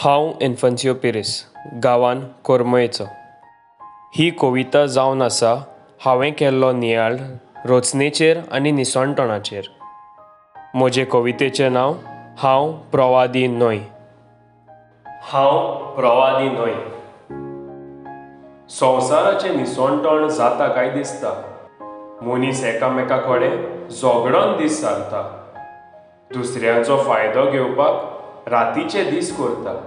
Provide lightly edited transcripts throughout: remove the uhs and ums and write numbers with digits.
हांव इन्फन्सियो पिरीस, गांवान कोरमयचो. ही कविता जावन आसा हांवें केल्लो नियाळ रचनेचेर आनी निसणटणाचेर. म्हजे कवितेचें नांव हांव प्रवादी न्हय. हांव प्रवादी न्हय. संवसाराचें निसणटण जाता काय दिसता. मनीस एकामेका कडेन झगडोन दीस सारता. दुसऱ्यांचो फायदो घेवपाक रातीचे दीस करता.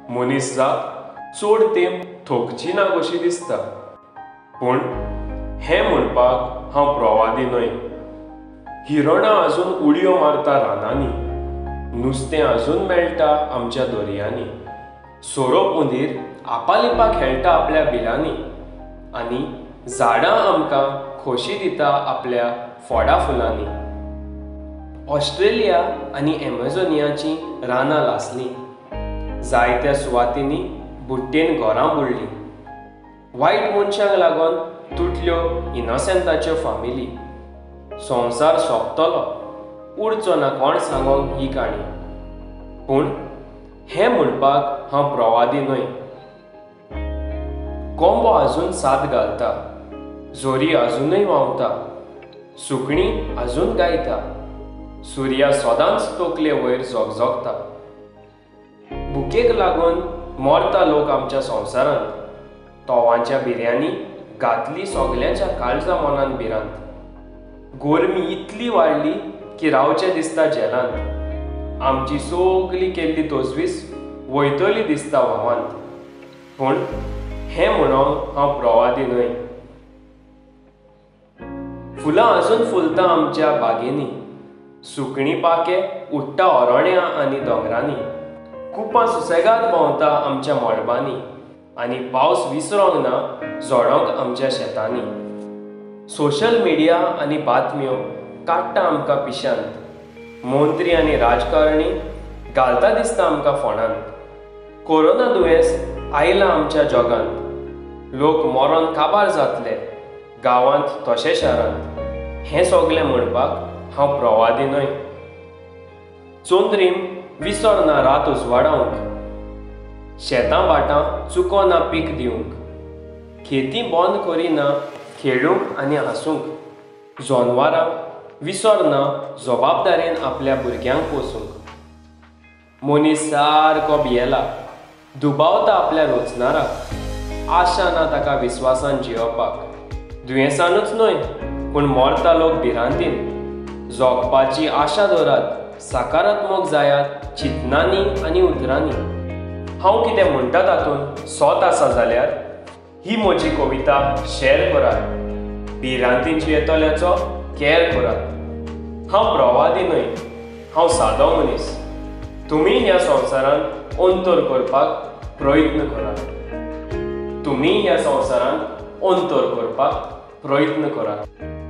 मनीस जात चड तेंप थोकची ना कशी दिसता. पूण हें म्हणपाक हांव प्रवादी न्हय. हिरणां अजून उडयो मारता रानांनी, नुस्तें अजून मेळटा आमच्या दर्यांनी, सोरोप उंदीर आपालिपा खेळटा आपल्या बिलांनी, आनी झाडां आमकां खोशी दिता आपल्या फोडा फुलांनी. ऑस्ट्रेलिया आनी एमेझोनियाचीं रानां लासलीं, जायत्या सुवातींनी बुट्टेन घरां बुडलीं. वायट मनशांक लागून तुटल्यो इनोसेंताच्यो फामिली. संवसार सोंपतलो, उरचो ना कोण सांगोंक ही काणी. पूण हें म्हणपाक हांव प्रवादी न्हय. कोंबो अजून साद घालता, जोरी अजुनूय व्हांवता, सुकणीं अजून गायता, सुर्या सदांच तकले वयर झगझगता. भुकेक लागून मरता लोक आमच्या संवसारांत. तोवांच्या बिर्यांनी घातली सगल्यांच्या काळजा मनान भिरांत. गोरमी इतली वाडली की रावचें दिसता जेलांत. आमची सगली केल्ली तजवीज वयतली दिसता व्हांवांत. पूण हें म्हणूंक हांव प्रवादी न्हय. फुलां अजून फुलता आमच्या बागेंनी, सुकणीं पाखे उडटा ओरण्या आनी दोंगरांनी, कुपां सुसेगाद भोंवता आमच्या मळबांनी, आनी पावस विसरोंक ना झडोंक आमच्या शेतांनी. सोशल मिडिया आनी बातम्यो काडटा आमकां पिशांत. मंत्री आनी राजकारणी घालता दिसता आमकां फोणांत. कोरोना दुयेंस आयलां आमच्या जगांत. लोक मरोन काबार जातले गांवांत तशें शारांत. हें सगलें म्हणपाक हांव प्रवादी न्हय. चंद्रीम विसर ना रात उजवाडावंक, शेतां भाटां चुको ना पीक दिवंक, खेती बंद करिना खेळूंक आनी हांसूंक, जनवरां विसर ना जबाबदारेन आपल्या भुरग्यांक पोसूंक. मनीस सारको भियेला, दुबावता आपल्या रोचनाराक, आशा ना ताका विस्वासान जियोवपाक. दुयेंसानूच न्हय पूण मरता लोक भिरांतीन. जगपाची आशा दवरात, सकारात्मक जायात चिंतनांनी आनी उतरांनी. हांव कितें म्हणटा तातूंत सत आसा जाल्यार ही म्हजी कविता शेअर करात. भिरांतीन जियेतल्याचो कॅर करात. हांव प्रवादी न्हय, हांव सादो मनीस. तुमी ह्या संवसारांत अंतर करपाक प्रयत्न करात. तुमी ह्या संवसारांत अंतर करपाक प्रयत्न करात.